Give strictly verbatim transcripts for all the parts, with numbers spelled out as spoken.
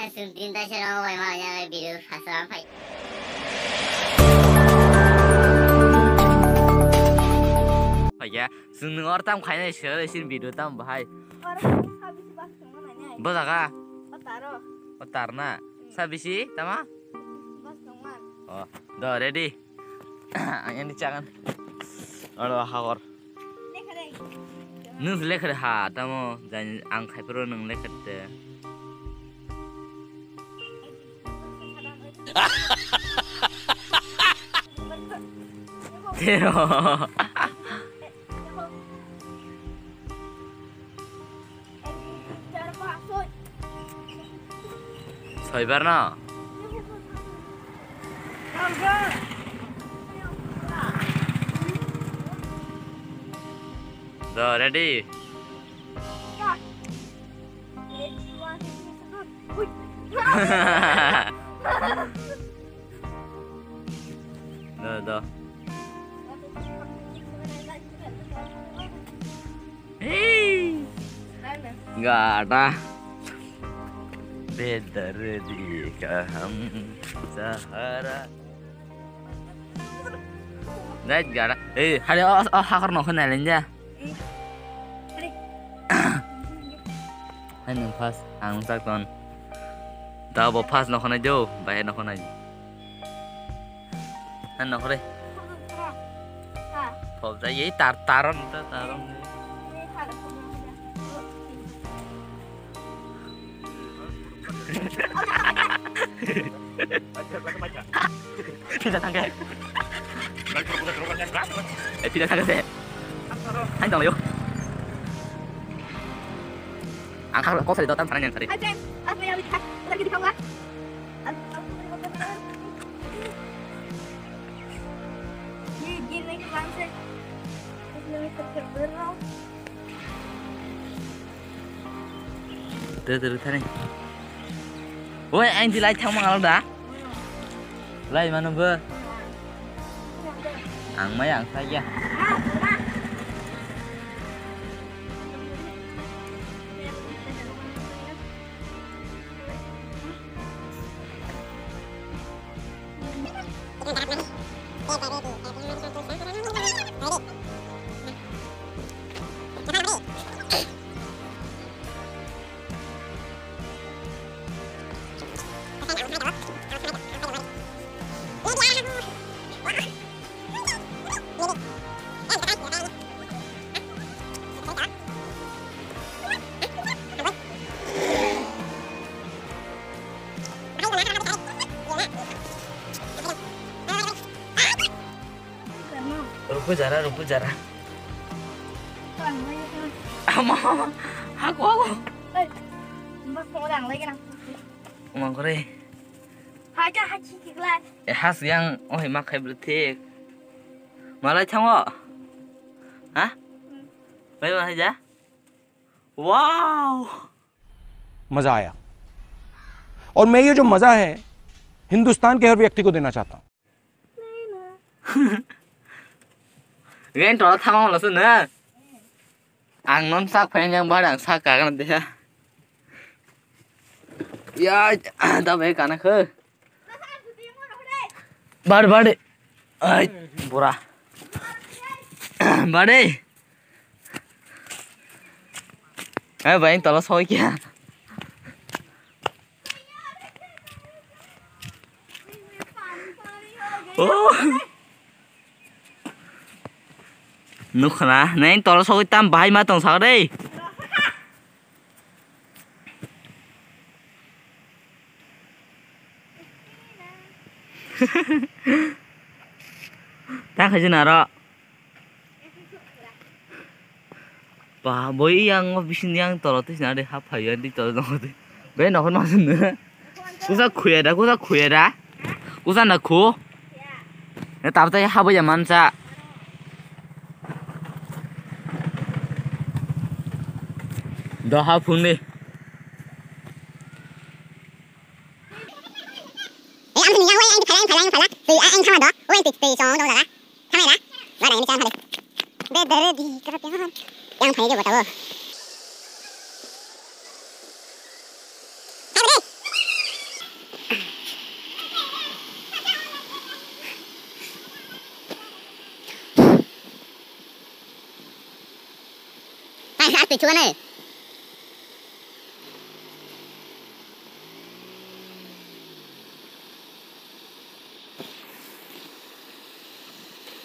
Chwng tin taisa rok bai ma ya video phasa phai. Phaiya, chwng nwng or tam khainai sir sin video tam bahai. Or sabisi bas tongma nai nai. Bo jaga? O taro. O tarna. Hmm. Sabisi tama? Bas tongma. Oh, do ready. Ang ini jangan. Oro hagor. Nwng se lekha de ha, tamo, jani ang khai phuru nwng lekha de. Tero. Soibar no? Do, ready? Do, do. Hei. Gada. Bedardi kaham sahara. Dai gada. Eh, hari o, o hakor nokho nailen ja. Hai nwng first, ang nwng sak ton. Da bo first nokho nai jo, bai nokho nai. Han nokore. Pop jai ei tar taron ta taron. Pizza thangke. Eh, pizza thangke se. Hai dong yo. Ang kok sari dotan parang yang sari. Hai, James. Aku yang bikin. Lagi di bawah. Dede thani. Oi, ang di lai thang mang da. Lai mano bo. Ang mai ang sa ya. Ruku jara, ruku jara. Ama, aku, aku. Ama kore. Haja haji kiklai. Eh, has yang, oh, ma khai bwrwi thik. Malai thango? Ha? Bai ma haja? Wow! मजा आया। और मैं ये जो मजा है, हिंदुस्तान के हर व्यक्ति को देना चाहता हूँ। Gen toro thangma wngla se na. Ang non sak phai yang bar ang sak ka gan de. Ya, da bai kana khe. Bar bar. Ai, bura. Bar. Eh, bai tolo soi kya. Oh. Nukhna, neng tolo sogwi tam bahai ma tong sak de. Ta khaji naro. Ba, boi yang o bising yang tolo twi sina de hap phayo di tolo nongo de. Be nokho nokho sini. Kusa khuya da, kusa khuya da. Kusa na khu. Ne tab tai habo ya mansa. Do ha phung ni. Eh, ang ni yang wai ang phala, ang phala, ang phala. Tei ang thama do. Wai tei tei song do da. Kamera. Wala ini kan hale. Be dere di kerap yang. Yang phai de botabo. Kha twi chuanai.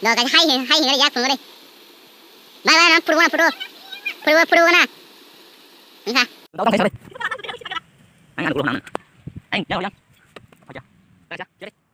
Do ka hai hai hai ya phung re. Bai bai na puru na puru. Puru puru na. Ni kha. Dau tang sai sai. Ang ang ulo nang. Ang yang yang. Aja. Aja. Jadi.